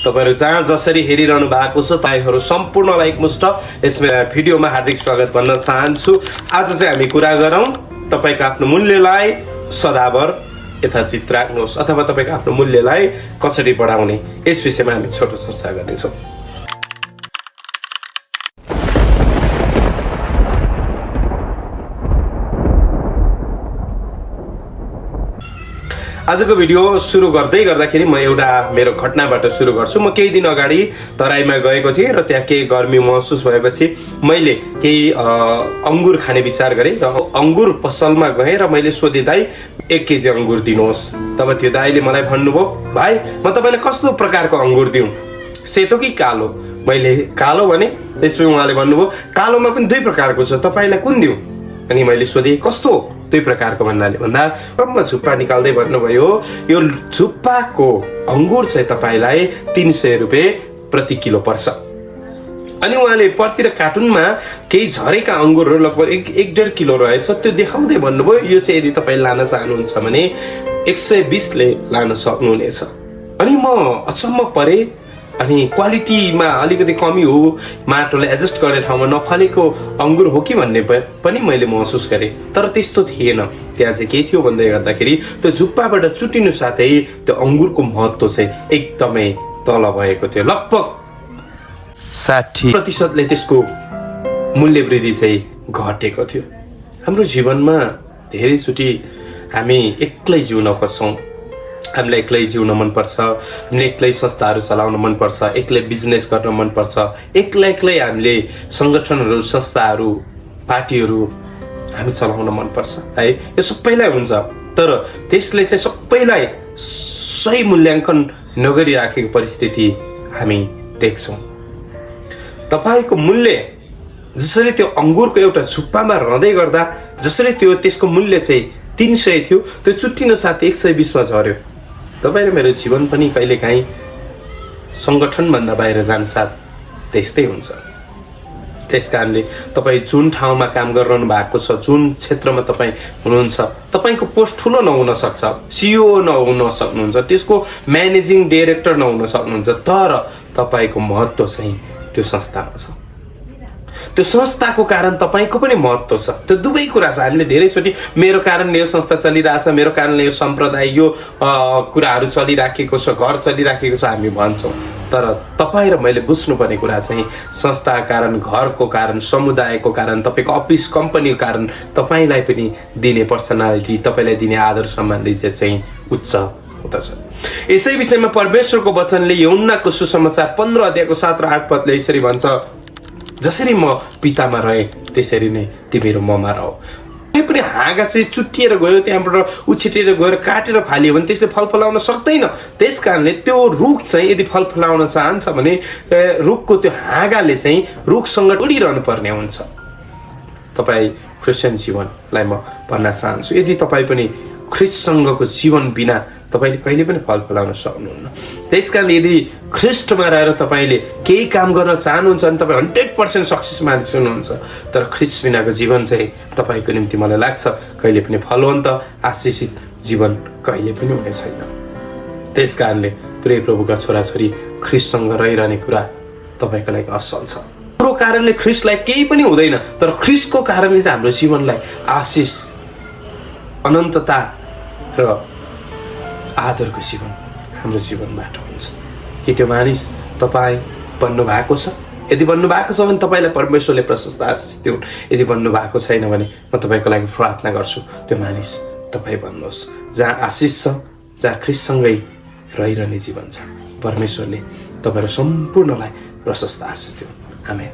तपाईहरु जहाँ जसरी हेरिरहनु भएको छ तपाईहरु सम्पूर्णलाई एकमुष्ट यसमा भिडियोमा हार्दिक स्वागत भन्न चाहन्छु। आज चाहिँ हामी कुरा गरौँ तपाईको आफ्नो मूल्यलाई सदाबर यथाचित राख्नुहोस् अथवा तपाईको आफ्नो मूल्यलाई कसरी बढाउने यस विषयमा हामी छोटो चर्चा गर्नेछौँ। आजको भिडियो सुरु गर्दाखेरि म एउटा मेरो घटनाबाट सुरु गर्छु। म केही दिन अगाडि तराईमा गएको थिएँ र त्यहाँ केही गर्मी महसुस भएपछि मैले केही अंगुर खाने विचार गरेँ र अंगुर पसलमा गएँ र मैले सोधेँ दाइ 1 केजी अंगुर दिनुहोस्। तब त्यो दाइले मलाई भन्नुभयो भाइ म तपाईलाई कस्तो प्रकारको अंगुर दिउँ, सेतो कि कालो? मैले कालो भने त्यसपछि उहाँले भन्नुभयो कालोमा पनि 2 प्रकारको छ, तपाईलाई कुन दिउँ? अनि मैले सोधेँ कस्तो 2 प्रकारको भन्नाले भन्दा ब्रह्म झुप्पा निकाल्दै भन्नुभयो यो झुप्पाको अंगुर चाहिँ तपाईलाई 300 रुपैयाँ प्रति किलो पर्छ। अनि उहाँले प्रति कार्टुनमा केही झरेका अंगुरहरू लगभग 1.5 किलो रहेछ त्यो देखाउँदै भन्नुभयो यो चाहिँ यदि तपाईले लान चाहनुहुन्छ भने 120 ले लान सक्नुहुनेछ। अनि म अचम्म परे। अनि क्वालिटीमा अलिकति कमी हो, माटोले एडजस्ट गर्ने ठाउँमा नफलेको अंगुर हो कि भन्ने पनि मैले महसुस गरेँ, तर त्यस्तो थिएन। त्यहाँ चाहिँ के थियो भन्दै गर्दाखेरि त्यो झुप्पाबाट चुटिनु साथै त्यो अंगुरको महत्व चाहिँ एकदमै तल भएको थियो। लगभग 60% ले त्यसको मूल्य वृद्धि चाहिँ घटेको थियो। हाम्रो जीवनमा धेरैचोटि हामी एक्लै जिउन खोज्छौँ, हामीलाई एक्लै जिउन मनपर्छ, हामीले एक्लै संस्थाहरू चलाउन मनपर्छ, एक्लै बिजनेस गर्न मनपर्छ, एक्लै हामीले संगठनहरू संस्थाहरू पार्टीहरू हामी चलाउन मनपर्छ है। यो सबैलाई हुन्छ, तर त्यसले चाहिँ सबैलाई सही मूल्याङ्कन नगरिराखेको परिस्थिति हामी देख्छौँ। तपाईको मूल्य जसरी त्यो अंगुरको एउटा झुप्पामा रहँदै गर्दा जसरी त्यसको मूल्य चाहिँ 300 थियो त्यो चुट्टिन साथ 120 मा झर्यो। तपाईँ र मेरो जीवन पनि कहिलेकाहीँ संगठनभन्दा बाहिर जानुसाथ त्यस्तै हुन्छ। त्यसकारणले तपाईँ जुन ठाउँमा काम गरिरहनु भएको छ, जुन क्षेत्रमा तपाईँ हुनुहुन्छ, तपाईको पोस्ट ठुलो नहुन सक्छ, सिइओ नहुन सक्नुहुन्छ, त्यसको म्यानेजिङ डाइरेक्टर नहुन सक्नुहुन्छ, तर तपाईको महत्व चाहिँ त्यो संस्थामा छ। त्यो संस्थाको कारण तपाईको पनि महत्व छ। त्यो दुवै कुरा छ। हामीले धेरैचोटि मेरो कारणले यो संस्था चलिरहेछ, मेरो कारणले यो सम्प्रदाय यो कुराहरू चलिराखेको छ, घर चलिराखेको छ हामी भन्छौँ, तर तपाईँ र मैले बुझ्नुपर्ने कुरा चाहिँ संस्थाको कारण, घरको कारण, समुदायको कारण, तपाईको अफिस कम्पनीको कारण तपाईलाई पनि दिने पर्सनालिटी, तपाईलाई दिने आदर सम्मान चाहिँ उच्च हुँदछ। यसै विषयमा परमेश्वरको वचनले यूहन्नाको सुसमाचार 15 अध्यायको 7 र 8 पदले यसरी भन्छ, जसरी म पितामा रहे त्यसरी नै तिमीहरू ममा रह। कुनै पनि हाँगा चाहिँ चुट्टिएर गयो, त्यहाँबाट उछिटेर गएर काटेर फालियो भने त्यसले फल फलाउन सक्दैन। त्यसकारणले त्यो रुख चाहिँ यदि फल फलाउन चाहन्छ भने रुखको त्यो हाँगाले चाहिँ रुखसँग जोडिरहनु पर्ने हुन्छ। तपाईँ क्रिस्चियन जीवनलाई म भन्न चाहन्छु, यदि तपाईँ पनि ख्रिस्टसँगको जीवन बिना तपाईले कहिले पनि फल फलाउन सक्नुहुन्न। त्यसकारण यदि ख्रिस्टमा रहेर तपाईले केही काम गर्न चाहनुहुन्छ भने तपाईँ 100% सक्सेस मान्छे हुनुहुन्छ, तर ख्रिस्ट बिनाको जीवन चाहिँ तपाईको निम्ति मलाई लाग्छ कहिले पनि फलवन्त आशिषित जीवन कहिले पनि हुने छैन। त्यसकारणले प्रिय प्रभुका छोराछोरी ख्रिस्टसँग रहिरहने कुरा तपाईको लागि असल छ। हाम्रो कारणले ख्रिस्टलाई केही पनि हुँदैन, तर ख्रिस्टको कारणले चाहिँ हाम्रो जीवनलाई आशिष, अनन्तता र आदरको जीवन हाम्रो जीवनबाट हुन्छ। के त्यो मानिस तपाईँ बन्नु भएको छ? यदि बन्नु भएको छ भने तपाईलाई परमेश्वरले प्रशस्त आशिष दिउन्। यदि बन्नु भएको छैन भने म तपाईको लागि प्रार्थना गर्छु त्यो मानिस तपाईँ बन्नुहोस्। जहाँ आशिष छ, जहाँ ख्रिस्टसँगै रहिरहने जीवन छ, परमेश्वरले तपाईहरु सम्पूर्णलाई प्रशस्त आशिष दिउन्। आमेन।